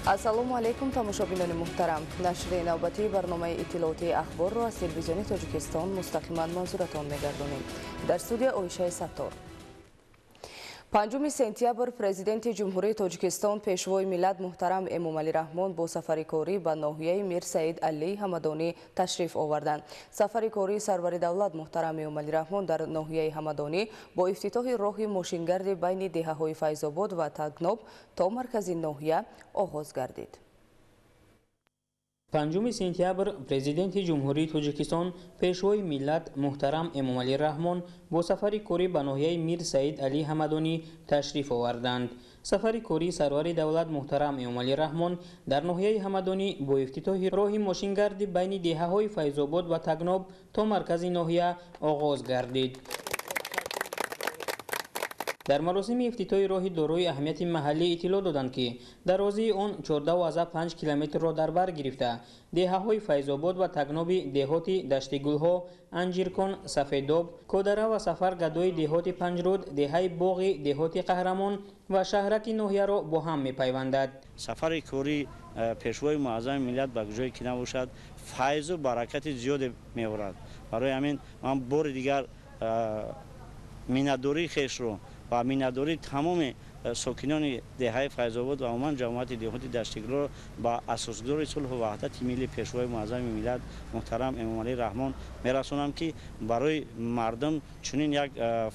Ассалому алайкум, тамошобинони муҳтарам. Нашри навбатии барномаи иттилоотии Ахборро аз Телевизиони Тоҷикистон мустақиман манзуратон мегардонем. Дар студия Оишаи Саттор. 5 сентябр Президенти Ҷумҳурии Тоҷикистон, Пешвои миллат муҳтарам Эмомалӣ Раҳмон бо сафари корӣ ба ноҳияи Мир Саид Алии Ҳамадонӣ ташриф оварданд. Сафари кории сарвари давлат муҳтарам Эмомалӣ Раҳмон дар ноҳияи Ҳамадонӣ бо ифтитоҳи роҳи мошингарди байни деҳаҳои Файзобод ва Тагноб то маркази ноҳия оғоз гардид. 5 сентябр Президенти Ҷумҳурии Тоҷикистон, Пешвои миллат муҳтарам Эмомалӣ Раҳмон бо сафари корӣ ба ноҳияи Мир Саид Алӣ Ҳамадонӣ ташриф оварданд. Сафари кории сарвари давлат муҳтарам Эмомалӣ Раҳмон дар ноҳияи Ҳамадонӣ бо ифтитоҳи роҳи мошингарди байни деҳаҳои Файзобод ва Тагноб то маркази ноҳия оғоз гардид. Дар маросими ифтитоҳи роҳи дорои аҳамияти маҳаллӣ иттилоъ доданд, ки дарозии он 14,5 километрро дар бар гирифта, деҳаҳои Файзобод ва Тагноби деҳоти Даштигулҳо, Анҷиркон, Сафедоб, Кодара ва Сафар Гадои деҳоти Панҷруд, деҳаи Боғи деҳоти Қаҳрамон ва шаҳраки ноҳияро бо ҳам мепайвандад. Сафари кории Пешвои муаззами миллат ба ҷое ки набошад, файзу баракати зиёде меорад. Барои ҳамин ман бори дигар миннатдории хешро ва миннатдории тамоми сокинони деҳаи Файзобод ва умуман ҷамоати деҳоти Даштигулро ба асосгузори сулҳу ваҳдати миллӣ, Пешвои муаззами миллат муҳтарам Эмомалӣ Раҳмон мерасонам, ки барои мардум чунин як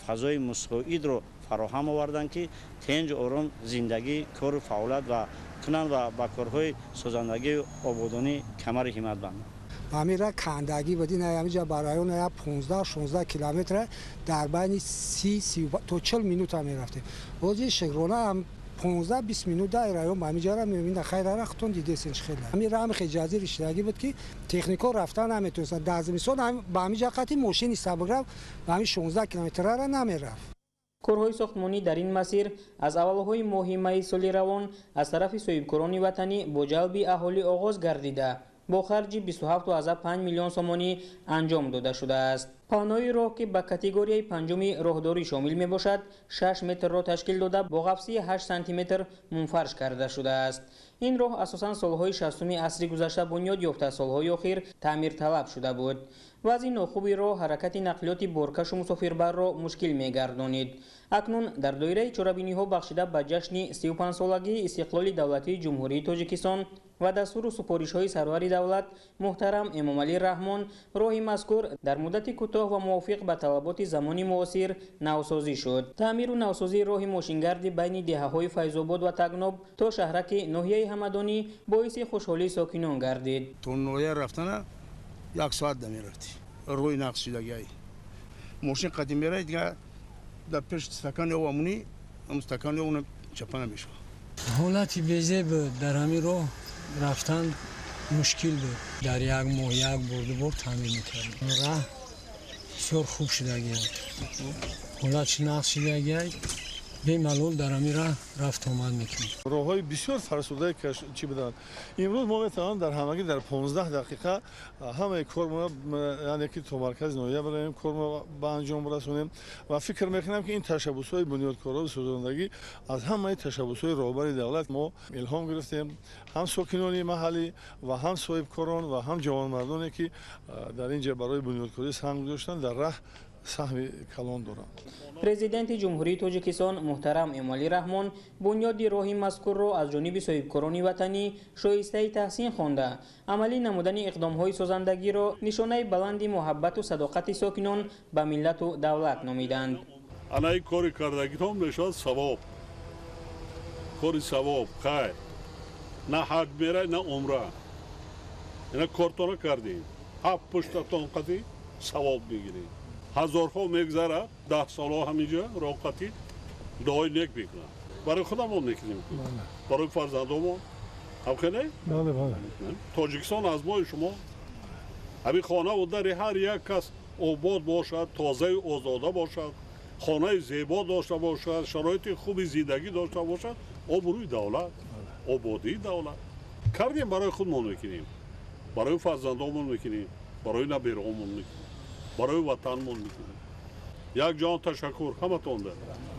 фазои мусоидро фароҳам оварданд, ки тинҷ ором зиндагӣ, кору фаъолият ва кунанд ва ба корҳои созандагию ободонӣ камари ҳиммат банданд. Ҳамира кандагӣ буд, ин ҳамиҷа ба район 15-16 километр дар байни 30 то 40 минута мерафтем. Ҳозир, шукрона, ҳам 15-20 минут дар район ба ҳамиҷара меомин. Хайрара хутон дидесен, чӣ хеле ҳамин рами хеҷазир иштирагӣ буд, ки технико рафтан наметонистанд. Дар зимистон ба ҳамиҷа қати мошини сабук рафт, ба ҳамин 16 километрара намерафт. Корҳои сохтмонӣ дар ин масир аз аввалҳои моҳи майи соли равон аз тарафи соҳибкорони ватанӣ бо ҷалби аҳолӣ оғоз гардида, бо харҷи 27,5 миллион сомонӣ анҷом дода шудааст. Паҳнои роҳ, ки ба категорияи панҷуми роҳдорӣ шомил мебошад, 6 метрро ташкил дода, бо ғафсии 8 сантиметр мунфарш карда шудааст. Ин роҳ асосан солҳои 60-уми асри гузашта бунёд ёфта, солҳои охир таъмирталаб шуда буд. Вазъи нохуби роҳ ҳаракати нақлиёти боркашу мусофирбарро мушкил мегардонид. Акнун дар доираи чорабиниҳо бахшида ба ҷашни 35-солагии истиқлоли давлатии Ҷумҳурии Тоҷикистон ва дастуру супоришҳои сарвари давлат муҳтарам Эмомалӣ Раҳмон роҳи мазкур дар муддати кӯтоҳ ва мувофиқ ба талаботи замони муосир навсозӣ шуд. Таъмиру навсозии роҳи мошингарди байни деҳаҳои Файзобод ва Тагноб то шаҳраки ноҳияи Ҳамадонӣ боиси хушҳолии сокинон гардид. То ноҳия рафтана як соат намерафтӣ. Рӯи нақс шудагиай, мошин қадим мерай, дига дар пеш стакани об амунӣ, стакани об чапа намешавад. Ҳолати безеб буд, дар ҳамин роҳ рафтан мушкил буд. Дар як моҳ як бор, ду бор таъмир мекардем. Раҳ бисёр хуб шудагиай, ҳолатш нақс шудагиай, бемалол дар ҳамин раҳ рафту омад мекунем. Роҳҳои бисёр фарсудаи чӣ буданд. Имрӯз мо метавонем дар ҳамагӣ дар 15 дақиқа ҳамаи кормона, яъне ки то маркази ноҳия бароем, кормо ба анҷом расонем ва фикр мекунам, ки ин ташаббусҳои бунёдкорою созандагӣ аз ҳамаи ташаббусҳои роҳбари давлат мо илҳом гирифтем, ҳам сокинони маҳаллӣ ва ҳам соҳибкорон ва ҳам ҷавонмардоне, ки дар ин ҷа барои бунёдкорӣ саҳм гузоштанд, дар раҳ саҳми калон доранд. Президенти Ҷумҳурии Тоҷикистон муҳтарам Эмомалӣ Раҳмон бунёди роҳи мазкурро аз ҷониби соҳибкорони ватанӣ шоистаи таҳсин хонда, амалӣ намудани иқдомҳои созандагиро нишонаи баланди муҳаббату садоқати сокинон ба миллату давлат номиданд. Анаи кори кардагитон мешавад савоб, кори савоб, хайр, на ҳаҷ мерай, на умра. Ина кортона кардем, ҳафт пуштатон қати савоб мегиред. Ҳазорҳо мегзарад, 10 солҳо ҳаминҷа роҳқатӣ дуои нек мекунанд. Барои худамон мекунем, барои фарзандомон ҳамхеле. Тоҷикистон аз мои шумо. Ҳамин хонаву дари ҳар як кас обод бошад, тозаю озода бошад, хонаи зебо дошта бошад, шароити хуби зиндагӣ дошта бошад, обрӯи давлат, ободии давлат. Кардем, барои худмон мекунем, барои фарзандомон мекунем, барои набераҳомон мекунем, барои ватанмон мекунем. Як ҷон ташаккур ҳаматонда,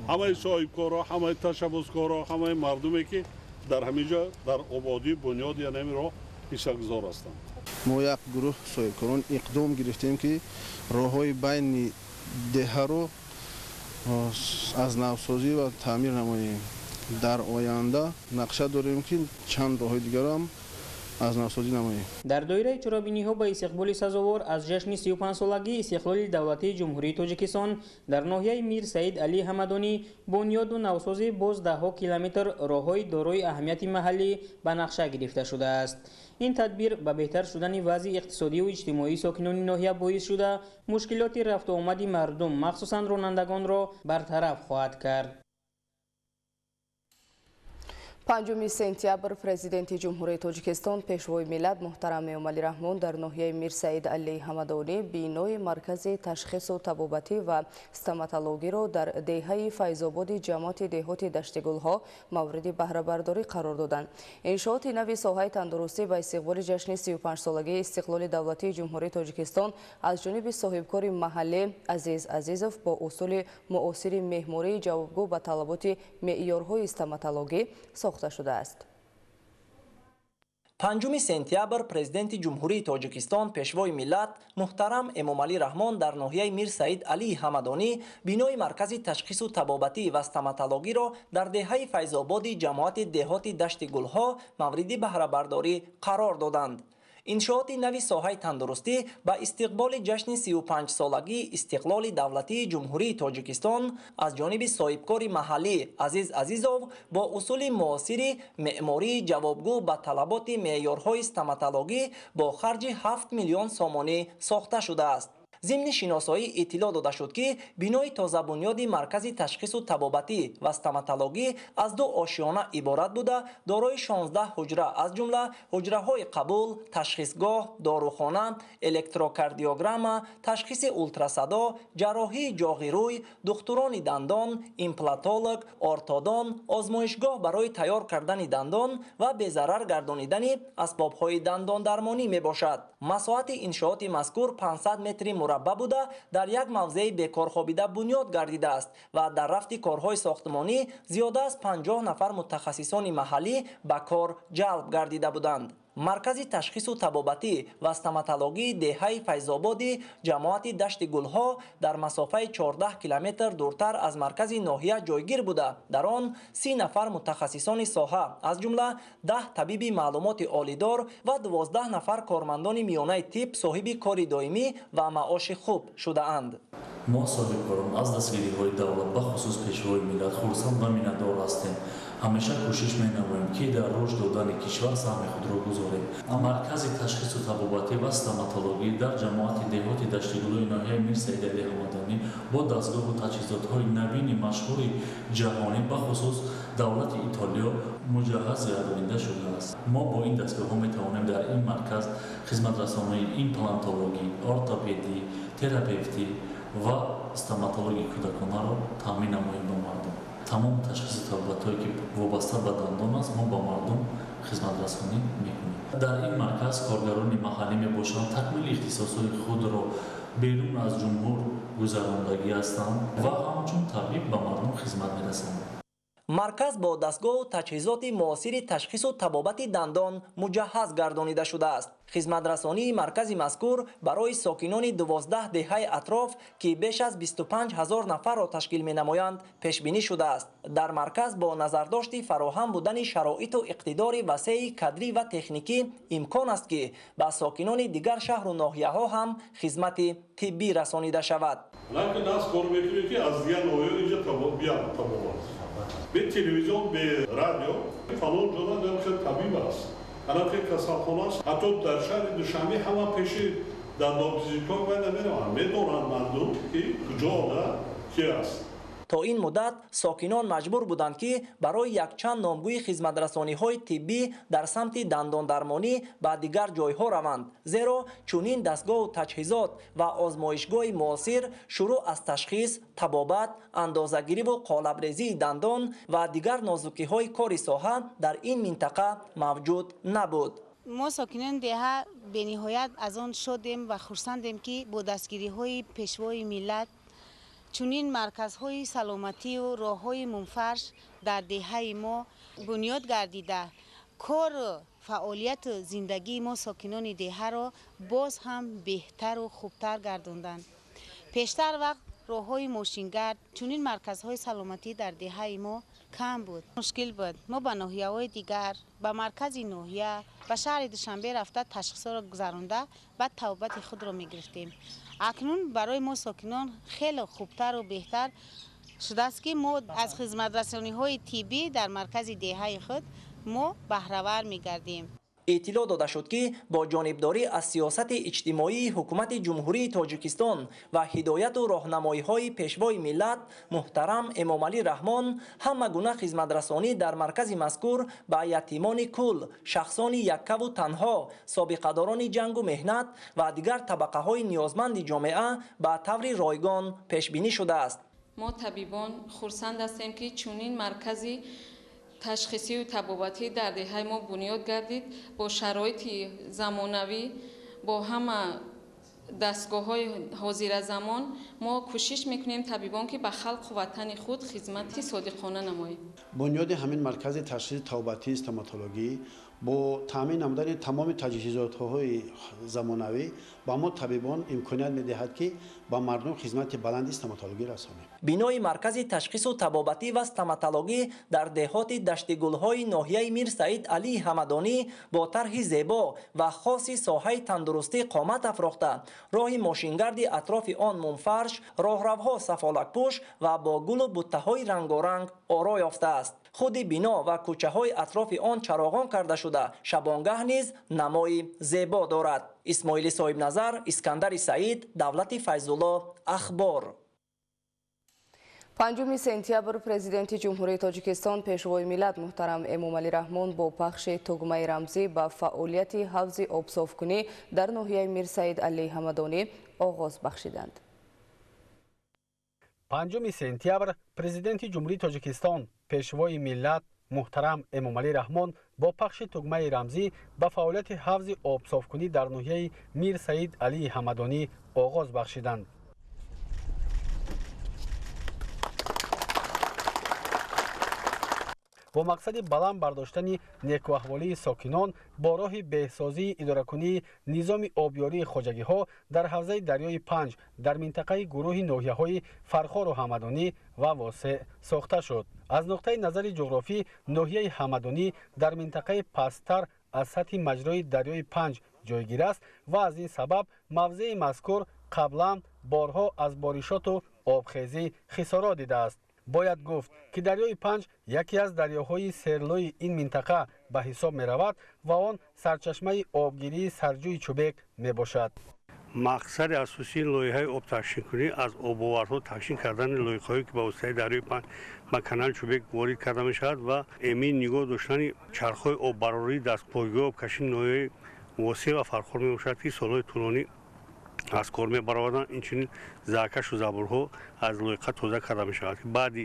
ҳамаи соҳибкоро, ҳамаи ташаббускоро, ҳамаи мардуме, ки Дар ҳамин ҷо дар ободии бунёди ҳамин роҳ ҳиссагузор ҳастанд. Мо як гурӯҳ соҳибкорон иқдом гирифтем, ки роҳҳои байни деҳаро аз навсозӣ ва таъмир намоем. Дар оянда нақша дорем, ки чанд роҳҳои дигарам аз навсозӣ намоем. Дар доираи чорабиниҳо ба истиқболи сазовор аз ҷашни 35-солагии истиқлоли давлатии Ҷумҳурии Тоҷикистон дар ноҳияи Мир Саид Алӣ Ҳамадонӣ бунёду навсозӣ боз даҳҳо километр роҳҳои дорои аҳамияти маҳаллӣ ба нақша гирифта шудааст. Ин тадбир ба беҳтар шудани вазъи иқтисодию иҷтимоии сокинони ноҳия боис шуда, мушкилоти рафтуомади мардум, махсусан ронандагонро бартараф хоҳад кард. 5 сентябр Президенти Ҷумҳурии Тоҷикистон, Пешвои миллат муҳтарам Эмомалӣ Раҳмон дар ноҳияи Мир Саид Алии Ҳамадонӣ бинои маркази ташхису табобатӣ ва стоматологиро дар деҳаи Файзободи ҷамоати деҳоти Даштигулҳо мавриди баҳрабардорӣ қарор доданд. Иншооти нави соҳаи тандурустӣ ба истиқболи ҷашни 35-солагии истиқлоли давлатии Ҷумҳурии Тоҷикистон аз ҷониби соҳибкори маҳаллӣ Азиз Азизов бо усули муосири меъмории ҷавобгӯ ба талаботи меъёрҳои стоматологӣ сохта шудааст. 5 сентябр Президенти Ҷумҳурии Тоҷикистон, Пешвои миллат муҳтарам Эмомалӣ Раҳмон дар ноҳияи Мир Саид Алии Ҳамадонӣ бинои маркази ташхису табобатӣ ва стоматологиро дар деҳаи Файзободи ҷамоати деҳоти Дашти Гулҳо мавриди баҳрабардорӣ қарор доданд. Иншооти нави соҳаи тандурустӣ ба истиқболи ҷашни 35-солагии истиқлоли давлатии Ҷумҳурии Тоҷикистон аз ҷониби соҳибкори маҳаллӣ Азиз Азизов бо усули муосири меъмории ҷавобгӯ ба талаботи меъёрҳои стоматологӣ бо харҷи 7 миллион сомонӣ сохта шудааст. Зимни шиносоӣ иттилоъ дода шуд, ки бинои тозабунёди маркази ташхису табобатӣ ва стоматологӣ аз ду ошёна иборат буда, дорои 16 ҳуҷра, аз ҷумла ҳуҷраҳои қабул, ташхисгоҳ, дорухона, электрокардиограмма, ташхиси ултрасадо, ҷарроҳии ҷоғи рӯй, духтурони дандон, имплантолог, ортодон, озмоишгоҳ барои тайёр кардани дандон ва безарар гардонидани асбобҳои дандондармонӣ мебошад. Масоҳати иншооти мазкур 500 метри мураббаъ буда, дар як мавзеи бекорхобида бунёд гардидааст ва дар рафти корҳои сохтмонӣ зиёда аз 50 нафар мутахассисони маҳаллӣ ба кор ҷалб гардида буданд. Маркази ташхису табобатӣ ва стоматологии деҳаи Файзободи ҷамоати Дашти Гулҳо дар масофаи 14 километр дуртар аз маркази ноҳия ҷойгир буда, дар он 30 нафар мутахассисони соҳа, аз ҷумла 10 табиби маълумоти олидор ва 12 нафар кормандони миёнаи тиб соҳиби кори доимӣ ва маоши хуб шудаанд. Мо соҳибкорон аз дастгириҳои давлат, бахусус Пешвои миллат, хурсанд ва миннатдор ҳастем. Ҳамеша кӯшиш менамоем, ки дар рушд додани кишвар саҳми худро гузорем. Маркази ташхису табобатӣ ва стоматологӣ дар ҷамоати деҳоти Даштигулои ноҳияи Мир Саид Алии Ҳамадонӣ бо дастгоҳу таҷҳизотҳои навини машҳури ҷаҳонӣ, бахусус давлати Итолиё, муҷаҳҳаз гардонида шудааст. Мо бо ин дастгоҳҳо метавонем дар ин марказ хизматрасонии имплантологӣ, ортопедӣ, терапевтӣ ва стоматологии кӯдаконаро таъмин намоем ба мардум. Тамом ташхиси табобатҳое, ки вобаста ба дандон аст, мо ба мардум хизматрасонӣ мекунем. Дар ин марказ коргарони маҳаллӣ мебошанд, такмили ихтисосҳои худро берун аз ҷумҳур гузарондагӣ ҳастанд ва ҳамчун табиб ба мардум хизмат мерасонанд. Марказ бо дастгоҳу таҷҳизоти муосири ташхису табобати дандон муҷаҳҳаз гардонида шудааст. Хизматрасонии маркази мазкур барои сокинони 12 деҳаи атроф, ки беш аз 25 ҳазор нафарро ташкил менамоянд, пешбинӣ шудааст. Дар марказ бо назардошти фароҳам будани шароиту иқтидори васеи кадрӣ ва техникӣ имкон аст, ки ба сокинони дигар шаҳру ноҳияҳо ҳам хизмати тиббӣ расонида шавад. Лакин нас кор мекунем, ки аз дигар ноҳияҳо инҷа биям табобат. Бе телевизион, бе радио, фалон ҷода намхел табиб аст, анамхел касалхона аст. Ҳатто дар шаҳри Душанбе ҳама пеши дандонпизишкон вай намераванд, медонанд мардум, ки куҷо да ки аст. То ин муддат сокинон маҷбур буданд, ки барои якчанд номгӯи хизматрасониҳои тиббӣ дар самти дандондармонӣ ба дигар ҷойҳо раванд, зеро чунин дастгоҳу таҷҳизот ва озмоишгоҳи муосир шурӯъ аз ташхис, табобат, андозагириву қолабрезии дандон ва дигар нозукиҳои кори соҳа дар ин минтақа мавҷуд набуд. Мо сокинони деҳа бениҳоят аз он шодем ва хурсандем, ки бо дастгириҳои Пешвои миллат Чунин марказҳои саломатию роҳҳои мунфарш дар деҳаи мо бунёд гардида, кору фаъолияту зиндагии мо сокинони деҳаро боз ҳам беҳтару хубтар гардонданд. Пештар вақт роҳҳои мошингард, чунин марказҳои саломатӣ дар деҳаи мо кам буд. Мушкил буд. Мо ба ноҳияҳои дигар, ба маркази ноҳия, ба шаҳри Душанбе рафта ташхисҳоро гузаронда, баъд табобати худро мегирифтем. Акнун барои мо сокинон хеле хубтару беҳтар шудааст, ки мо аз хизматрасониҳои тиббӣ дар маркази деҳаи худ мо баҳравар мегардем. Иттилоъ дода шуд, ки бо ҷонибдорӣ аз сиёсати иҷтимоии ҳукумати Ҷумҳурии Тоҷикистон ва ҳидояту роҳнамоиҳои Пешвои миллат муҳтарам Эмомалӣ Раҳмон ҳама гуна хизматрасонӣ дар маркази мазкур ба ятимони кул, шахсони яккаву танҳо, собиқадорони ҷангу меҳнат ва дигар табақаҳои ниёзманди ҷомеа ба таври ройгон пешбинӣ шудааст. Мо табибон хурсанд ҳастем, ки чунин маркази ташхисию табобатӣ дар деҳаи мо бунёд гардид бо шароити замонавӣ, бо ҳама дастгоҳҳои ҳозиразамон. Мо кӯшиш мекунем табибон, ки ба халқу ватани худ хизмати содиқона намоем. Бунёди ҳамин маркази ташхиси табобатии стоматологӣ бо таъмин намудани тамоми таҷҳизотҳои замонавӣ ба мо табибон имконият медиҳад, ки ба мардум хизмати баланди стоматологӣ расонем. Бинои маркази ташхису табобатӣ ва стоматологӣ дар деҳоти Даштигулҳои ноҳияи Мир Саид Алии Ҳамадонӣ бо тарҳи зебо ва хоси соҳаи тандурустӣ қомат афрохта, роҳи мошингарди атрофи он мунфарш, роҳравҳо сафолакпӯш ва бо гулу буттаҳои рангоранг оро ёфтааст. Худи бино ва кӯчаҳои атрофи он чароғон карда шуда, шабонгаҳ низ намои зебо дорад. Исмоили Соҳибназар, Искандари Саид, Давлати Файзулло, Ахбор. 5 сентябр Президенти Ҷумҳурии Тоҷикистон, Пешвои миллат муҳтарам Эмомалӣ Раҳмон бо пахши тугмаи рамзӣ ба фаъолияти ҳавзи обсофкунӣ дар ноҳияи Мирсаид Алии Ҳамадонӣ оғоз бахшиданд. 5 сентябр Президенти Ҷумҳурии Тоҷикистон, Пешвои миллат муҳтарам Эмомалӣ Раҳмон бо пахши тугмаи рамзӣ ба фаъолияти ҳавзи обсофкунӣ дар ноҳияи Мир Саид Алии Ҳамадонӣ оғоз бахшиданд. Бо мақсади баланд бардоштани некуаҳволии сокинон бо роҳи беҳсозии идоракунии низоми обёрии хоҷагиҳо дар ҳавзаи дарёи Панҷ дар минтақаи гурӯҳи ноҳияҳои Фархору Ҳамадонӣ ва Восеъ сохта шуд. Аз нуқтаи назари ҷуғрофӣ ноҳияи Ҳамадонӣ дар минтақаи пасттар аз сатҳи маҷрои дарёи Панҷ ҷойгир аст ва аз ин сабаб мавзеи мазкур қаблан борҳо аз боришоту обхезӣ хисорот дидааст. Бояд гуфт, ки дарёи Панҷ яке аз дарёҳои серлӯи ин минтақа ба ҳисоб меравад ва он сарчашмаи обгирии сарҷӯи Чӯбек мебошад. Мақсади асосии лоиҳаи обтақсимкунӣ аз обоварҳо тақсим кардани лоиқаҳое, ки ба воситаи дарёи Панҷ ба канали Чӯбек ворид карда мешавад, ва эмин нигоҳ доштани чархҳои оббарории дастпойгоҳи обкашии ноҳияи Восеъ ва Фархор мебошад, ки солҳои тӯлонӣ аз кор мебароварданд. Инчунин заҳкашу забурҳо аз лоиқа тоза карда мешавад, ки баъди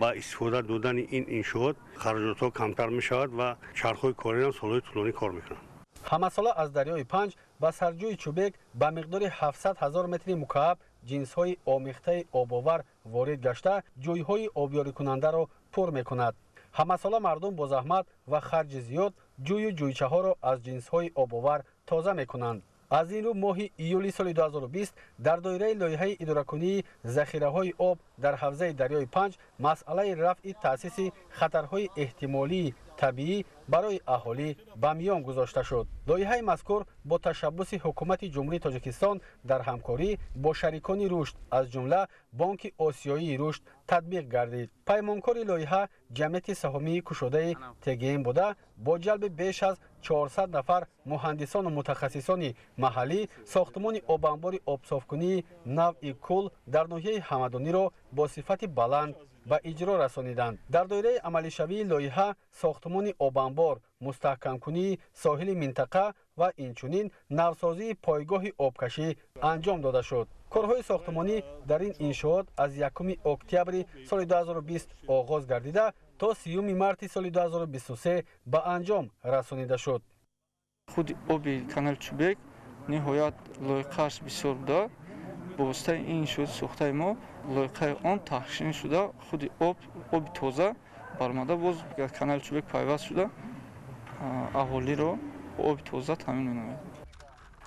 ба истифода додани ин иншоот хароҷотҳо камтар мешавад ва чархҳои кориам солҳои тӯлонӣ кор мекунанд. Ҳамасола аз дарёи Панҷ ба сарҷӯи Чӯбек ба миқдори 700 ҳазор метри мукааб ҷинсҳои омехтаи обовар ворид гашта, ҷӯйҳои обёрикунандаро пур мекунад. Ҳамасола мардум бо заҳмат ва харҷи зиёд ҷӯю ҷӯйчаҳоро аз ҷинсҳои обовар тоза мекунанд. Аз ин рӯ моҳи июли соли 2020 дар доираи лоиҳаи идоракунии захираҳои об дар ҳавзаи дарёи Панҷ масъалаи рафъи таъсиси хатарҳои эҳтимолии табиӣ барои аҳолӣ ба миён гузошта шуд. Лоиҳаи мазкур бо ташаббуси ҳукумати Ҷумҳурии Тоҷикистон дар ҳамкорӣ бо шарикони рушд, аз ҷумла Бонки Осиёии рушд, татбиқ гардид. Паймонкори лоиҳа ҷамъияти саҳомии кушодаи ТГМ буда, бо ҷалби беш аз 400 нафар муҳандисону мутахассисони маҳаллӣ сохтмони обанбори обсофкунии навъи кул дар ноҳияи Ҳамадониро бо сифати баланд ба иҷро расониданд. Дар доираи амалишавии лоиҳа сохтмони обанбор, мустаҳкамкунии соҳили минтақа ва инчунин навсозии пойгоҳи обкашӣ анҷом дода шуд. Корҳои сохтмонӣ дар ин иншоот аз 1 октябри соли 2020 оғоз гардида, то 30 марти соли 2023 ба анҷом расонида шуд. Худи оби канали Чӯбек ниҳоят лоиқааш бисёр буда, Бо воситаи ин иншооти сохтаи мо лоиқаи он таҳшин шуда, худи оби тоза баромада боз канали Чӯбек пайваст шуда аҳолиро оби тоза таъмин менамояд.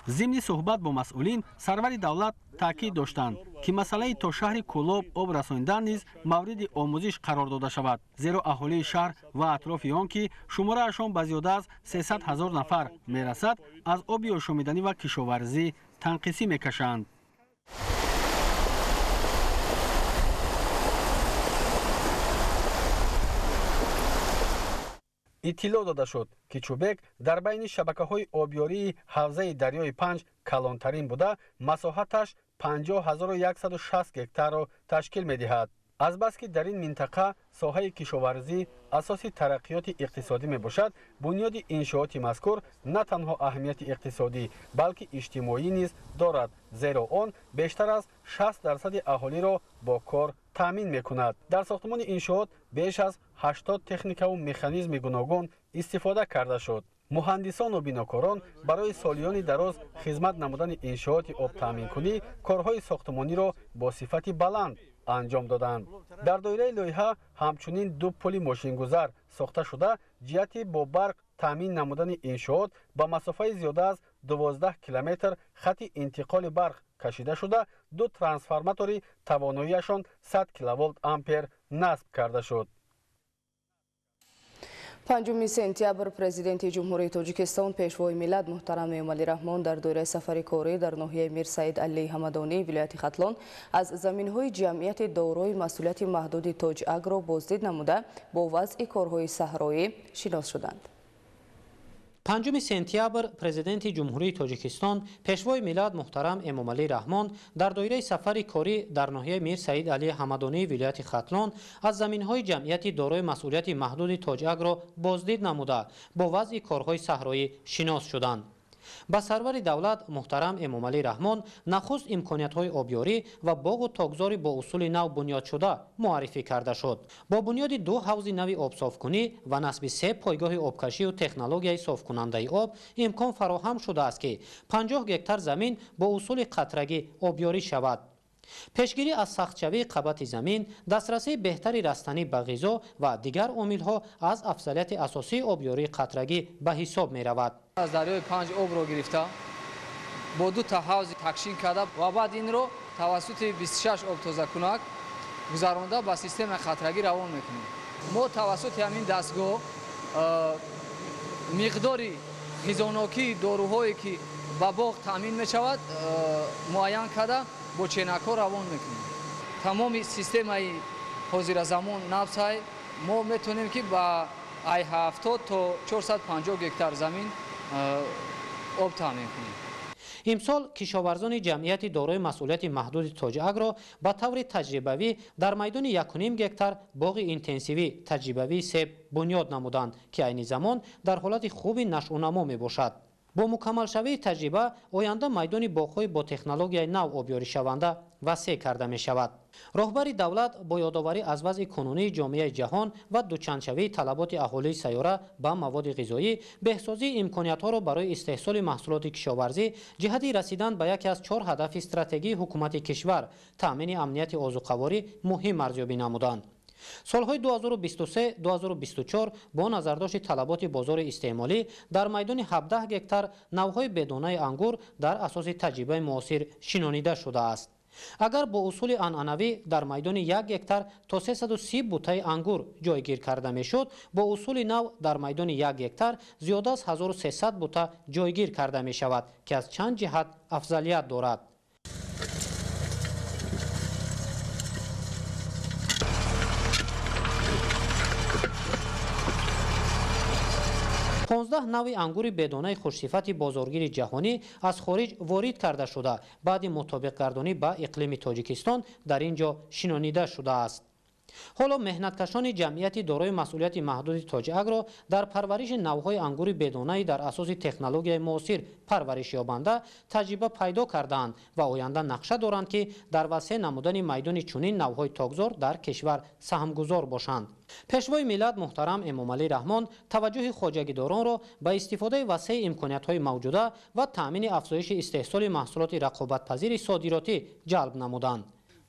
Зимни суҳбат бо масъулин сарвари давлат таъкид доштанд, ки масъалаи то шаҳри Кӯлоб об расонидан низ мавриди омӯзиш қарор дода шавад, зеро аҳолии шаҳр ва атрофи он, ки шумораашон ба зиёда аз 300 ҳазор нафар мерасад, аз оби ошомиданӣ ва кишоварзӣ танқисӣ мекашанд. Иттилоъ дода шуд, ки Чӯбек дар байни шабакаҳои обёрии ҳавзаи дарёи Панҷ калонтарин буда, масоҳаташ 50160 гектарро ташкил медиҳад. Азбаски дар ин минтақа соҳаи кишоварзӣ асоси тараққиёти иқтисодӣ мебошад, бунёди иншооти мазкур на танҳо аҳамияти иқтисодӣ, балки иҷтимоӣ низ дорад, зеро он бештар аз 60% аҳолиро бо кор таъмин мекунад. Дар сохтмони иншоот беш аз 80 техникаву механизми гуногун истифода карда шуд. Муҳандисону бинокорон барои солиёни дароз хизмат намудани иншооти обтаъминкунӣ корҳои сохтмониро бо сифати баланд анҷом доданд. Дар доираи лоиҳа ҳамчунин ду пули мошингузар сохта шуда, ҷиҳати бо барқ таъмин намудани иншоот ба масофаи зиёда аз 12 километр хати интиқоли барқ кашида шуда, ду трансформатори тавоноияшон 100 киловолт ампер насб карда шуд. 5 сентябр президенти Ҷумҳурии Тоҷикистон пешвои миллат муҳтарам Эмомалӣ Раҳмон дар доираи сафари корӣ дар ноҳияи Мир Саид Алӣ Ҳамадонӣ вилояти Хатлон аз заминҳои ҷамъияти дорои масъулияти маҳдуди Тоҷ Агро боздид намуда бо вазъи корҳои саҳроӣ шинос шуданд. 5 сентябр президенти Ҷумҳурии Тоҷикистон пешвои миллат муҳтарам Эмомалӣ Раҳмон дар доираи сафари корӣ дар ноҳияи Мир Саид Алӣ Ҳамадонии вилояти Хатлон аз заминҳои ҷамъияти дорои масъулияти маҳдуди Тоҷ Агро боздид намуда бо вазъи корҳои саҳроӣ шинос шуданд. Ба сарвари давлат муҳтарам Эмомалӣ Раҳмон нахуст имкониятҳои обёрӣ ва боғу токзори бо усули нав бунёдшуда муаррифӣ карда шуд. Бо бунёди ду ҳавзи нави обсофкунӣ ва насби се пойгоҳи обкашию технологияи софкунандаи об имкон фароҳам шудааст, ки 50 гектар замин бо усули қатрагӣ обёрӣ шавад. Пешгирӣ аз сахтшавии қабати замин, дастрасии беҳтари растанӣ ба ғизо ва дигар омилҳо аз афзалияти асосии обёрии қатрагӣ ба ҳисоб меравад. Аз дарёи Панҷ обро гирифта, бо ду та ҳавзи такшин карда ва баъд инро тавассути 26 обтозакунак гузаронда ба системаи қатрагӣ равон мекунем. Мо тавассути ҳамин дастгоҳ миқдори ғизонокии доруҳое ки ба боғ таъмин мешавад муайян карда бо ченакҳо равон мекунем. Тамоми системаи ҳозиразамон навсай мо метавонем ки ба 70 то 450 гектар замин об таъмин кунем. Имсол кишоварзони ҷамъияти дорои масъулияти маҳдуди Тоҷ Агро ба таври таҷрибавӣ дар майдони 1,5 гектар боғи интенсивӣ таҷрибавии себ бунёд намуданд, ки айни замон дар ҳолати хуби нашъунамо мебошад. Бо мукаммалшавии таҷриба оянда майдони боғҳои бо технологияи нав обёришаванда васеъ карда мешавад. Роҳбари давлат бо ёдоварӣ аз вазъи кунунии ҷомеаи ҷаҳон ва дучандшавии талаботи аҳолии сайёра ба маводи ғизоӣ, беҳсозии имкониятҳоро барои истеҳсоли маҳсулоти кишоварзӣ ҷиҳати расидан ба яке аз 4 ҳадафи стратегии ҳукумати кишвар таъмини амнияти озуқаворӣ муҳим арзёбӣ намуданд. Солҳои 2023-2024 бо назардошти талаботи бозори истеъмолӣ дар майдони 17 гектар навъҳои бедонаи ангур дар асоси таҷрибаи муосир шинонида шудааст. Агар бо усули анъанавӣ дар майдони 1 гектар то 330 бутаи ангур ҷойгир карда мешуд, бо усули нав дар майдони 1 гектар зиёда аз 1300 бута ҷойгир карда мешавад, ки аз чанд ҷиҳат афзалият дорад. 15 навъи ангури бедонаи хушсифати бозоргири ҷаҳонӣ аз хориҷ ворид карда шуда, баъди мутобиқгардонӣ ба иқлими Тоҷикистон дар ин ҷо шинонида шудааст. Ҳоло меҳнаткашони ҷамъияти дорои масъулияти маҳдуди Тоҷиагро дар парвариши навъҳои ангури бедонаи дар асоси технологияи муосир парвариш ёбанда таҷриба пайдо кардаанд ва оянда нақша доранд, ки дар васеъ намудани майдони чунин навъҳои токзор дар кишвар саҳмгузор бошанд. Пешвои миллат муҳтарам Эмомалӣ Раҳмон таваҷҷӯҳи хоҷагидоронро ба истифодаи васеи имкониятҳои мавҷуда ва таъмини афзоиши истеҳсоли маҳсулоти рақобатпазири содиротӣ ҷалб намуданд.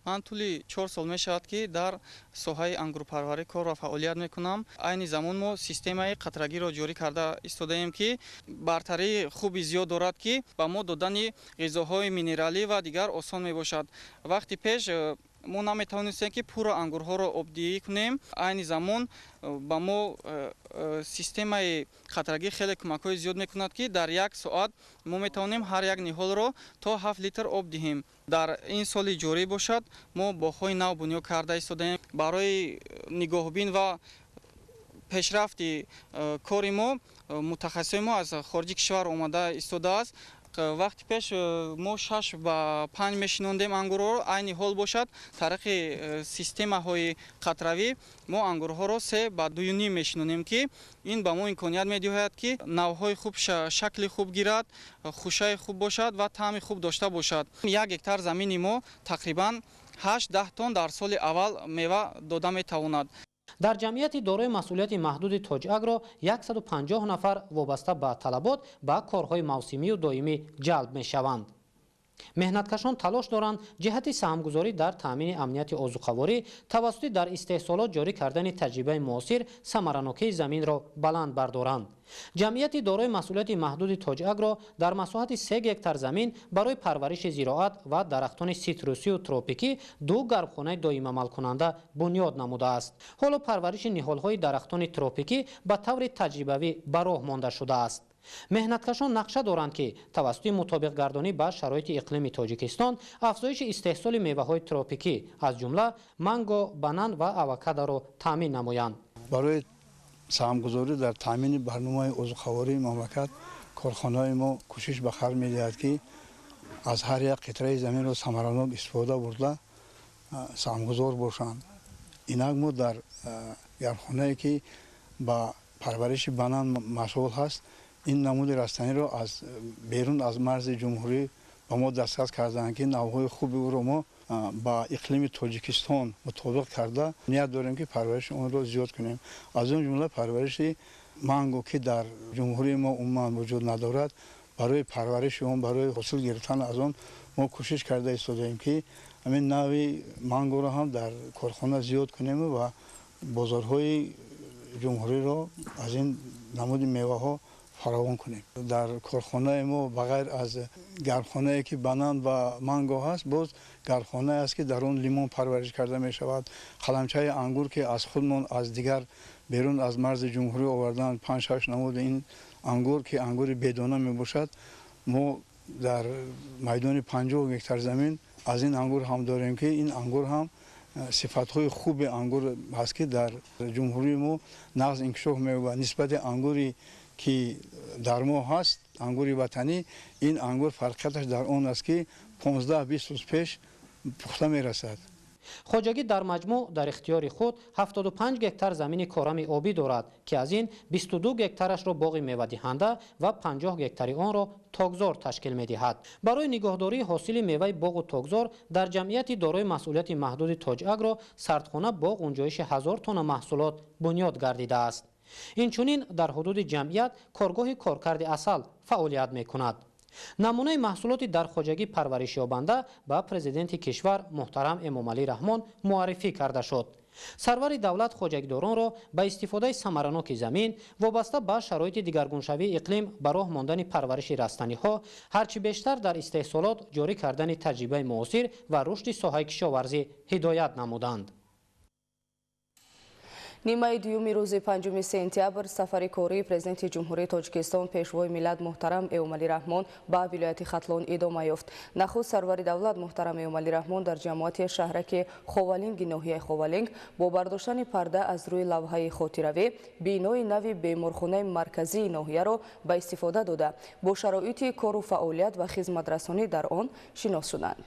Ман тӯли 4 сол мешавад, ки дар соҳаи ангурпарварӣ кор ва фаъолият мекунам. Айни замон мо системаи қатрагиро ҷорӣ карда истодаем, ки бартарии хуби зиёд дорад, ки ба мо додани ғизоҳои минералӣ ва дигар осон мебошад. Вақти пеш мо наметавонистем, ки пурра ангурҳоро обдиҳӣ кунем. Айни замон ба мо системаи қатрагӣ хеле кӯмакҳои зиёд мекунад, ки дар як соат мо метавонем ҳар як ниҳолро то 7 литр об диҳем. Дар ин соли ҷорӣ бошад, мо боғҳои нав бунёд карда истодаем. Барои нигоҳбин ва пешрафти кори мо мутахассисони мо аз хориҷи кишвар омада истодааст. Вақти пеш мо 6 ба 5 мешинондем ангурҳоро, айни ҳол бошад, тариқи системаҳои қатравӣ мо ангурҳоро 3 ба 2,5 мешинонем, ки ин ба мо имконият медиҳад, ки навъҳои хуб шакли хуб гирад, хушаи хуб бошад ва таъми хуб дошта бошад. 1 гектар замини мо тақрибан 8-10 тонн дар соли аввал мева дода метавонад. Дар ҷамъияти дорои масъулияти маҳдуди Тоҷиагро 150 нафар вобаста ба талабот ба корҳои мавсимию доимӣ ҷалб мешаванд. Меҳнаткашон талош доранд ҷиҳати саҳмгузорӣ дар таъмини амнияти озуқаворӣ тавассути дар истеҳсолот ҷорӣ кардани таҷрибаи муосир самаранокии заминро баланд бардоранд. Ҷамъияти дорои масъулияти маҳдуди Тоҷиагро дар масоҳати 3 гектар замин барои парвариши зироат ва дарахтони ситрусию тропикӣ 2 гармхонаи доимамалкунанда бунёд намудааст. Ҳоло парвариши ниҳолҳои дарахтони тропикӣ ба таври таҷрибавӣ ба роҳ монда шудааст. Меҳнаткашон нақша доранд, ки тавассути мутобиқгардонӣ ба шароити иқлими Тоҷикистон афзоиши истеҳсоли меваҳои тропикӣ аз ҷумла манго, банан ва авокадоро таъмин намоянд. Барои саҳмгузорӣ дар таъмини барномаи озуқавории мамлакат корхонаҳои мо кӯшиш ба хар медиҳад, ки аз ҳар як қитраи заминро самаранок истифода бурда саҳмгузор бошанд. Инак мо дар гармхонае, ки ба парвариши банан машғул ҳаст, ин намуди растаниро аз берун аз марзи ҷумҳурӣ ба мо дастрас карданд, ки навъҳои хуби ӯро мо ба иқлими Тоҷикистон мутобиқ карда ният дорем, ки парвариши онро зиёд кунем. Аз он ҷумла парвариши манго, ки дар ҷумҳурии мо умуман вуҷуд надорад, барои парвариши он, барои ҳосил гирифтан аз он мо кӯшиш карда истодаем, ки ҳамин навъи мангоро ҳам дар корхона зиёд кунем ва бозорҳои ҷумҳуриро аз ин намуди меваҳо фаровон кунем. Дар корхонаи мо ба ғайр аз гармхонае, ки банан ва манго ҳаст, боз гармхонае аст, ки дар он лимон парвариш карда мешавад. Қаламчаи ангур, ки аз худмон аз дигар берун аз марзи ҷумҳурӣ овардан 5-6 намуди ин ангур, ки ангури бедона мебошад, мо дар майдони 50 гектар замин аз ин ангур ҳам дорем, ки ин ангур ҳам сифатҳои хуби ангур ҳаст, ки дар ҷумҳурии мо нағз инкишоф меёбад. Нисбати ангури ки дар мо ҳаст, ангури ватанӣ, ин ангур фарқияташ дар он аст, ки 15-20 рӯз пеш пухта мерасад. Хоҷагӣ дар маҷмӯъ дар ихтиёри худ 75 гектар замини корами обӣ дорад, ки аз ин 22 гектарашро боғи мевадиҳанда ва 50 гектари онро токзор ташкил медиҳад. Барои нигоҳдории ҳосили меваи боғу токзор дар ҷамъияти дорои масъулияти маҳдуди Тоҷиагро сардхона бо ғунҷоиши 1000 тонна маҳсулот бунёд гардидааст. Инчунин дар ҳудуди ҷамъият коргоҳи коркарди асал фаъолият мекунад. Намунаи маҳсулоти дар хоҷагӣ парваришёбанда ба президенти кишвар муҳтарам Эмомалӣ Раҳмон муаррифӣ карда шуд. Сарвари давлат хоҷагидоронро ба истифодаи самараноки замин вобаста ба шароити дигаргуншавии иқлим ба роҳ мондани парвариши растаниҳо, ҳарчи бештар дар истеҳсолот ҷорӣ кардани таҷрибаи муосир ва рушди соҳаи кишоварзӣ ҳидоят намуданд. Нимаи дуюми рӯзи 5 сентябр сафари кории президенти Ҷумҳурии Тоҷикистон пешвои миллат муҳтарам Эмомалӣ Раҳмон ба вилояти Хатлон идома ёфт. Нахуст сарвари давлат муҳтарам Эмомалӣ Раҳмон дар ҷамоати шаҳраки Ховалинги ноҳияи Ховалинг бо бардоштани парда аз рӯи лавҳаи хотиравӣ бинои нави беморхонаи марказии ноҳияро ба истифода дода, бо шароити кору фаъолият ва хизматрасонӣ дар он шинос шуданд.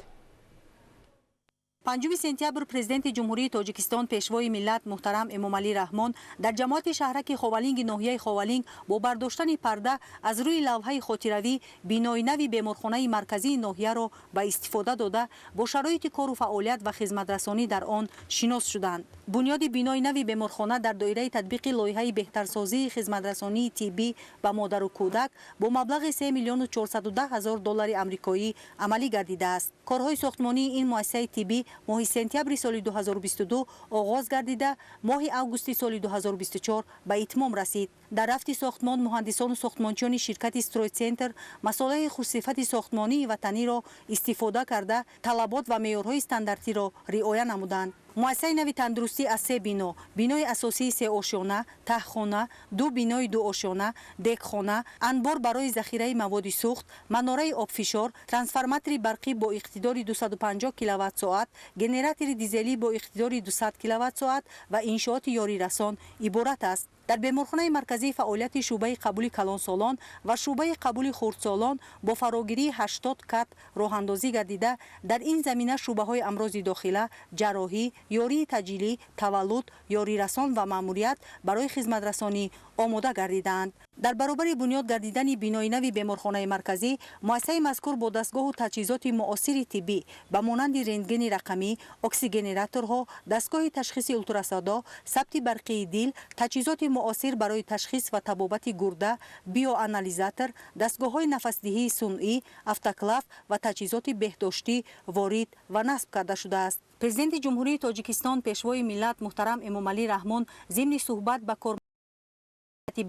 5 сентябр Президенти Ҷумҳурии Тоҷикистон, Пешвои миллат муҳтарам Эмомалӣ Раҳмон дар ҷамоати шаҳраки Ховалинги ноҳияи Ховалинг бо бардоштани парда аз рӯи лавҳаи хотиравӣ бинои нави беморхонаи марказии ноҳияро ба истифода дода, бо шароити кору фаъолият ва хизматрасонӣ дар он шинос шуданд. Бунёди бинои нави беморхона дар доираи татбиқи лоиҳаи беҳтарсозии хизматрасонии тиббӣ ба модару кӯдак бо маблағи 3 миллиону 410 ҳазор доллари амрикоӣ амалӣ гардидааст. Корҳои сохтмонии ин муассисаи тиббӣ моҳи сентябри соли 2022 оғоз гардида, моҳи августи соли 2024 ба итмом расид. Дар рафти сохтмон муҳандисону сохтмончиёни ширкати «Стройцентр» масолеҳи хушсифати сохтмонии ватаниро истифода карда, талабот ва меъёрҳои стандартиро риоя намуданд. Муассисаи нави тандурустӣ аз се бино: бинои асосии сеошёна, таҳхона, ду бинои дуошёна, дегхона, анбор барои захираи маводи сӯхт, манораи обфишор, трансформатори барқӣ бо иқтидори 250 киловатт-соат, генератори дизелӣ бо иқтидори 200 киловатт-соат ва иншооти ёрирасон иборат аст. Дар беморхонаи марказӣ фаъолияти шӯъбаи қабули калонсолон ва шӯъбаи қабули хурдсолон бо фарогирии 80 кат роҳандозӣ гардида, дар ин замина шӯъбаҳои амрози дохила, ҷарроҳӣ, ёрии таъҷилӣ, таваллуд, ёрирасон ва маъмурият барои хизматрасонӣ омода гардидаанд. Дар баробари бунёд гардидани бинои нави беморхонаи марказӣ, муассисаи мазкур бо дастгоҳу таҷҳизоти муосири тиббӣ ба монанди рентгени рақамӣ, оксигенераторҳо, дастгоҳи ташхиси ултрасадо, сабти барқии дил, таҷҳизоти муосир барои ташхис ва табобати гурда, биоанализатор, дастгоҳҳои нафасдиҳии сунъӣ, автоклав ва таҷҳизоти беҳдоштӣ ворид ва насб карда шудааст. Президенти Ҷумҳурии Тоҷикистон, Пешвои миллат муҳтарам Эмомалӣ Раҳмон зимни суҳбат ба кор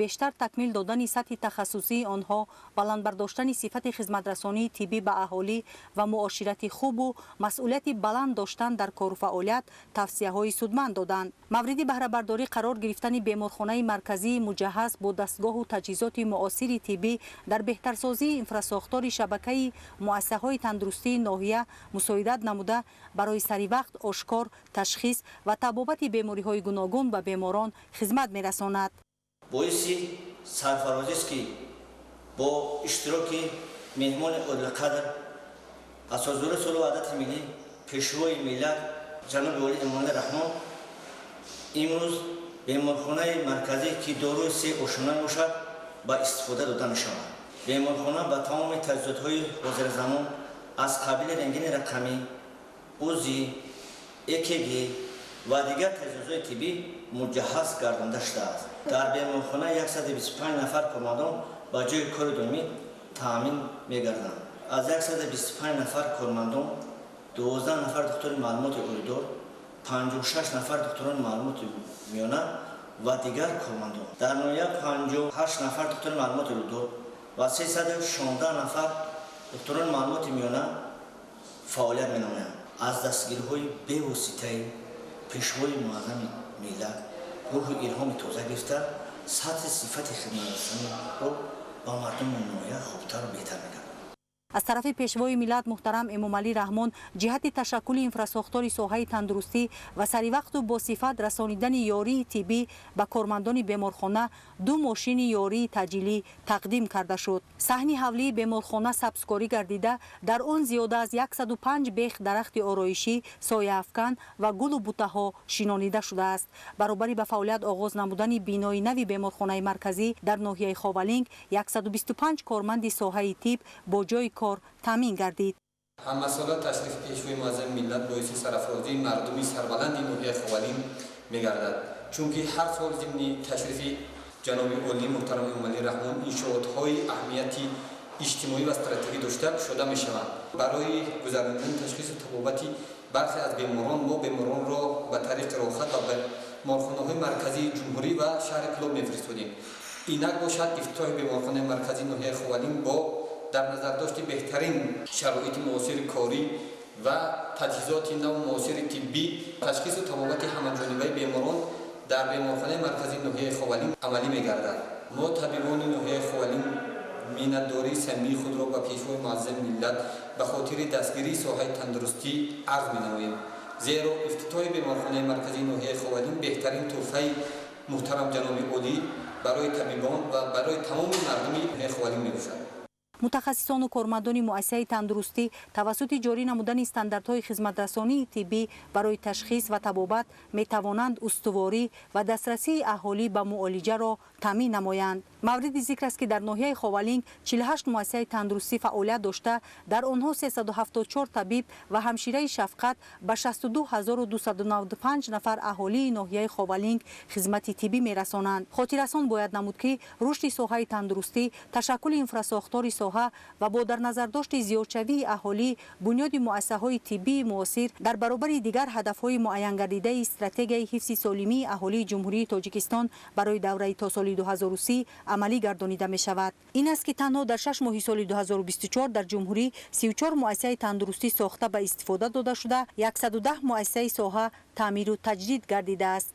бештар такмил додани сатҳи тахассусии онҳо, баланд бардоштани сифати хизматрасонии тиббӣ ба аҳолӣ ва муоширати хубу масъулияти баланд доштан дар кору фаъолият тавсияҳои судманд доданд. Мавриди баҳрабардорӣ қарор гирифтани беморхонаи марказии муҷаҳҳаз бо дастгоҳу таҷҳизоти муосири тиббӣ дар беҳтарсозии инфрасохтори шабакаи муассисаҳои тандурустии ноҳия мусоидат намуда, барои саривақт ошкор, ташхис ва табобати бемориҳои гуногун ба беморон хизмат мерасонад. Боиси сарфарозист, ки бо иштироки меҳмони олиқадр, асосгузори сулҳу ваҳдати миллӣ, Пешвои миллат ҷаноби олӣ Эмомалӣ Раҳмон имрӯз беморхонаи марказӣ, ки дорои се ошёна мебошад, ба истифода дода мешавад. Беморхона ба тамоми таҷҳизотҳои ҳозиразамон аз қабили рентгени рақамӣ, УЗИ, ЭКГ ва дигар таҷҳизотҳои тиббӣ муҷаҳҳаз гардонда шудааст. Дар беморхона 125 нафар кормандон ба ҷои кори доимӣ таъмин мегарданд. Аз 125 нафар кормандон 12 нафар духтури маълумоти олидор, 56 нафар духтурони маълумоти миёна ва дигар кормандон. Дар ноҳия 58 нафар духтури маълумоти олидор ва 316 нафар духтурони маълумоти миёна фаъолият менамоянд. Аз дастгириҳои бевоситаи Пешвои муаззами миллат рӯҳу илҳоми тоза гирифта, сатҳи сифати хидматрасониро ба мардуми ноҳия хубтару беҳтар мегардонад. Аз тарафи Пешвои миллат муҳтарам Эмомалӣ Раҳмон ҷиҳати ташаккули инфрасохтори соҳаи тандурустӣ ва саривақту бо сифат расонидани ёрии тиббӣ ба кормандони беморхона ду мошини ёрии таъҷилӣ тақдим карда шуд. Саҳни ҳавлии беморхона сабзкорӣ гардида, дар он зиёда аз 105 бех дарахти ороишӣ, сояафкан ва гулу бутаҳо шинонида шудааст. Баробари ба фаъолият оғоз намудани бинои нави беморхонаи марказӣ дар ноҳияи Ховалинг 125 корманди соҳаи тиб бо ҷои кор таъмин гардид. Ҳамасола ташрифи Пешвои муаззами миллат боиси сарафрозии мардуми сарбаланди ноҳияи Ховалинг мегардад, чунки ҳар сол зимни ташрифи ҷаноби олии муҳтарам Эмомалӣ Раҳмон иншоотҳои аҳамияти иҷтимоӣ ва стратегӣ дошта кушода мешаванд. Барои гузаронидани ташхису табобати бархе аз беморон мо беморонро ба тариқи роҳхат ба беморхонаҳои марказии ҷумҳурӣ ва шаҳри Кӯлоб мефиристодем. Инак бошад, ифтитоҳи беморхонаи марказии ноҳияи Ховалинг бо дар назардошти беҳтарин шароити муосири корӣ ва таҷҳизоти наву муосири тиббӣ, ташхису табобати ҳамаҷонибаи беморон дар беморхонаи марказии ноҳияи Ховалинг амалӣ мегардад. Мо, табибони ноҳияи Ховалинг, миннатдории самимии худро ба Пешвои муаззами миллат ба хотири дастгирии соҳаи тандурустӣ арз менамоем, зеро ифтитоҳи беморхонаи марказии ноҳияи Ховалинг беҳтарин тӯҳфаи муҳтарам ҷаноби олӣ барои табибон ва барои тамоми мардуми ноҳияи Ховалинг мебошад. Мутахассисону кормандони муассисаи тандурустӣ тавассути ҷорӣ намудани стандартҳои хизматрасонии тиббӣ барои ташхис ва табобат метавонанд устуворӣ ва дастрасии аҳолӣ ба муолиҷаро таъмин намоянд. Мавриди зикр аст, ки дар ноҳияи Ховалинг 48 муассисаи тандурустӣ фаъолият дошта, дар онҳо 374 табиб ва ҳамшираи шафқат ба 62295 нафар аҳолии ноҳияи Ховалинг хизмати тиббӣ мерасонанд. Хотиррасон бояд намуд, ки рушди соҳаи тандурустӣ, ташаккули инфрасохтори соҳа ва бо дар назардошти зиёдшавии аҳолӣ, бунёди муассисаҳои тиббии муосир дар баробари дигар ҳадафҳои муайянгардидаи стратегияи ҳифзи солимии аҳолии Ҷумҳурии Тоҷикистон барои давраи то соли 2030 амалӣ гардонида мешавад. Ин аст, ки танҳо дар 6 моҳи соли 2024 дар ҷумҳурӣ 34 муассисаи тандурустӣ сохта ба истифода дода шуда, 110 муассисаи соҳа таъмиру таҷдид гардидааст.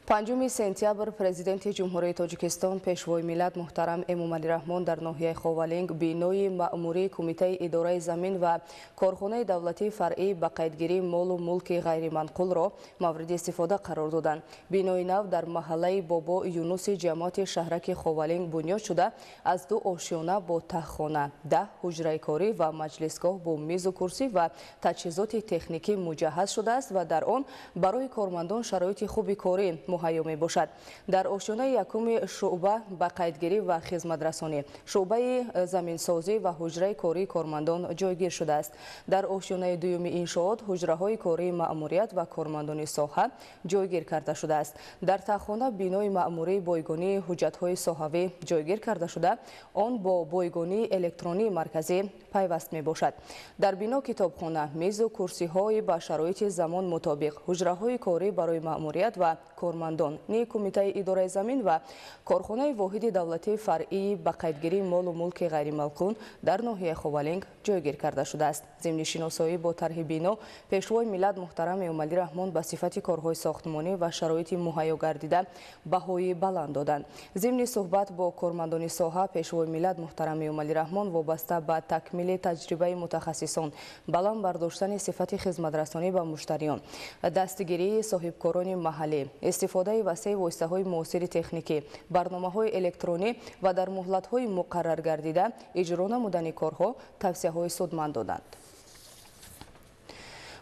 5 сентябр Президенти Ҷумҳурии Тоҷикистон, Пешвои миллат муҳтарам Эмомалӣ Раҳмон дар ноҳияи Ховалинг бинои маъмурии Кумитаи идораи замин ва корхонаи давлатии фаръӣ ба қайдгирии молу мулки ғайриманқулро мавриди истифода қарор доданд. Бинои нав дар маҳаллаи Бобо Юнуси ҷамоати шаҳраки Ховалинг бунёд шуда, аз 2 ошёна бо таҳхона, 10 ҳуҷраи корӣ ва маҷлисгоҳ бо мизу курсӣ ва таҷҳизоти техникӣ муҷаҳҳаз шудааст ва дар он барои кормандон шароити хуби корӣ муҳайё мебошад. Дар ошёнаи якуми шӯъба ба қайдгирӣ ва хизматрасонӣ, шӯъбаи заминсозӣ ва ҳуҷраи кории кормандон ҷойгир шудааст. Дар ошёнаи дуюми иншоот ҳуҷраҳои кории маъмурият ва кормандони соҳа ҷойгир карда шудааст. Дар таҳхона бинои маъмурии бойгонии ҳуҷҷатҳои соҳавӣ ҷойгир карда шуда, он бо бойгонии электронии марказӣ пайваст мебошад. Дар бино китобхона, мизу курсиҳои ба шароити замон мутобиқ, ҳуҷраҳои корӣ барои маъмурият ва кормандони Кумитаи идораи замин ва корхонаи воҳиди давлатии фаръии ба қайдгирии молу мулки ғайрималқун дар ноҳияи Ховалинг ҷойгир карда шудааст. Зимни шиносоӣ бо тарҳи бино, Пешвои миллат муҳтарам Эмомалӣ Раҳмон ба сифати корҳои сохтмонӣ ва шароити муҳайё гардида баҳои баланд доданд. Зимни суҳбат бо кормандони соҳа, Пешвои миллат муҳтарам Эмомалӣ Раҳмон вобаста ба такмили таҷрибаи мутахассисон, баланд бардоштани сифати хизматрасонӣ ба муштариён, дастгирии соҳибкорони маҳаллӣ, истифодаи васеи воситаҳои муосири техникӣ, барномаҳои электронӣ ва дар муҳлатҳои муқаррар гардида иҷро намудани корҳо тавсияҳои судманд доданд.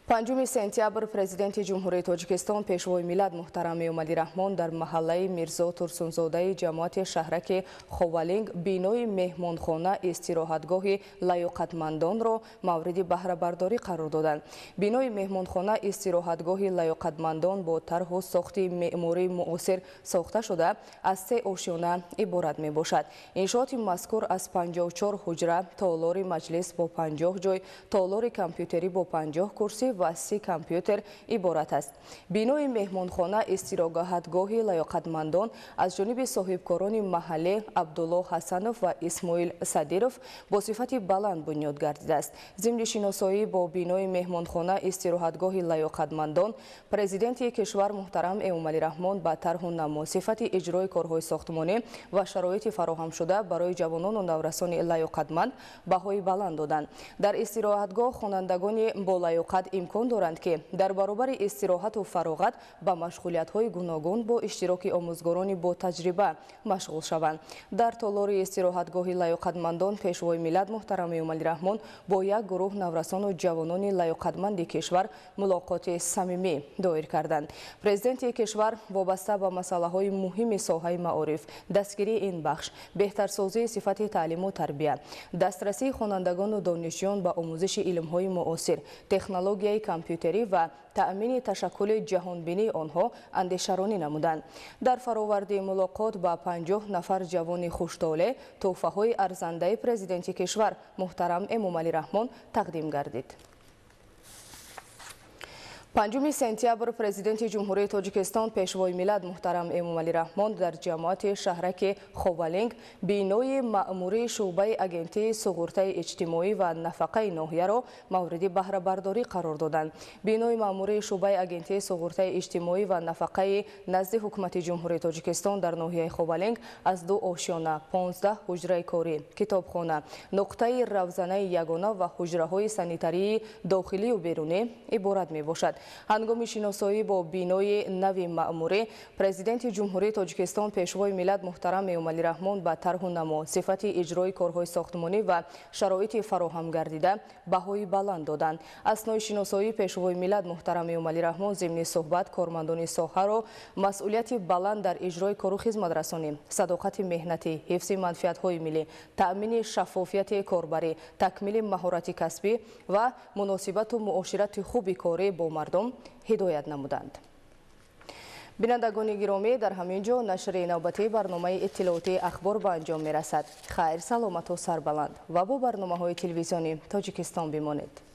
5 сентябр Президенти Ҷумҳурии Тоҷикистон, Пешвои миллат муҳтарам Эмомалӣ Раҳмон дар маҳаллаи Мирзо Турсунзодаи ҷамоати шаҳраки Ховалинг бинои меҳмонхона истироҳатгоҳи лаёқатмандонро мавриди баҳрабардорӣ қарор доданд. Бинои меҳмонхона истироҳатгоҳи лаёқатмандон бо тарҳу сохти меъмории муосир сохта шуда, аз 3 ошёна иборат мебошад. Иншооти мазкур аз 54 ҳуҷра, толори маҷлис бо 50 ҷой, толори компютерӣ бо 50 курсӣ ва 30 компютер иборат аст. Бинои меҳмонхона истироҳатгоҳи лаёқатмандон аз ҷониби соҳибкорони маҳаллӣ Абдулло Ҳасанов ва Исмоил Садиров бо сифати баланд бунёд гардидааст. Зимни шиносоӣ бо бинои меҳмонхона истироҳатгоҳи лаёқатмандон, Президенти кишвар муҳтарам Эмомалӣ Раҳмон ба тарҳу намо, сифати иҷрои корҳои сохтмонӣ ва шароити фароҳамшуда барои ҷавонону наврасони лаёқатманд баҳои баланд доданд. Дар истироҳатгоҳ хонандагони болаёқат имкон доранд, ки дар баробари истироҳату фароғат ба машғулиятҳои гуногун бо иштироки омӯзгорони ботаҷриба машғул шаванд. Дар толори истироҳатгоҳи лаёқатмандон Пешвои миллат муҳтарам Эмомалӣ Раҳмон бо як гурӯҳ наврасону ҷавонони лаёқатманди кишвар мулоқоти самимӣ доир карданд. Президенти кишвар вобаста ба масъалаҳои муҳими соҳаи маориф, дастгирии ин бахш, беҳтарсозии сифати таълиму тарбия, дастрасии хонандагону донишҷӯён ба омӯзиши илмҳои муосир, технологияи компютерӣ ва таъмини ташаккули ҷаҳонбинии онҳо андешаронӣ намуданд. Дар фароварди мулоқот ба 50 нафар ҷавони хуштолеъ тӯҳфаҳои арзандаи Президенти кишвар муҳтарам Эмомалӣ Раҳмон тақдим гардид. 5 сентябр Президенти Ҷумҳурии Тоҷикистон, Пешвои миллат муҳтарам Эмомалӣ Раҳмон дар ҷамоати шаҳраки Ховалинг бинои маъмурии шӯъбаи агентии суғуртаи иҷтимоӣ ва нафақаи ноҳияро мавриди баҳрабардорӣ қарор доданд. Бинои маъмурии шӯъбаи агентии суғуртаи иҷтимоӣ ва нафақаи назди Ҳукумати Ҷумҳурии Тоҷикистон дар ноҳияи Ховалинг аз 2 ошёна, 15 ҳуҷраи корӣ, китобхона, нуқтаи равзанаи ягона ва ҳуҷраҳои санитарии дохилию берунӣ иборат мебошад. Ҳангоми шиносоӣ бо бинои нави маъмурӣ Президенти Ҷумҳурии Тоҷикистон Пешвои миллат муҳтарам Эмомалӣ Раҳмон ба тарҳу намо, сифати иҷрои корҳои сохтмонӣ ва шароити фароҳам гардида баҳои баланд доданд. Аснои шиносоии Пешвои миллат муҳтарам Эмомалӣ Раҳмон зимни суҳбат кормандони соҳаро масъулияти баланд дар иҷрои кору хизматрасонӣ, садоқати меҳнатӣ, ҳифзи манфиатҳои миллӣ, таъмини шаффофияти корбарӣ, такмили маҳорати касбӣ ва муносибату муоширати хуби корӣ бо мардум ҳидоят намуданд. Бинандагони гиромӣ, дар ҳамин ҷо нашри навбатии барномаи иттилоотии Ахбор ба анҷом мерасад. Хайр, саломату сарбаланд ва бо барномаҳои телевизиони Тоҷикистон бимонед.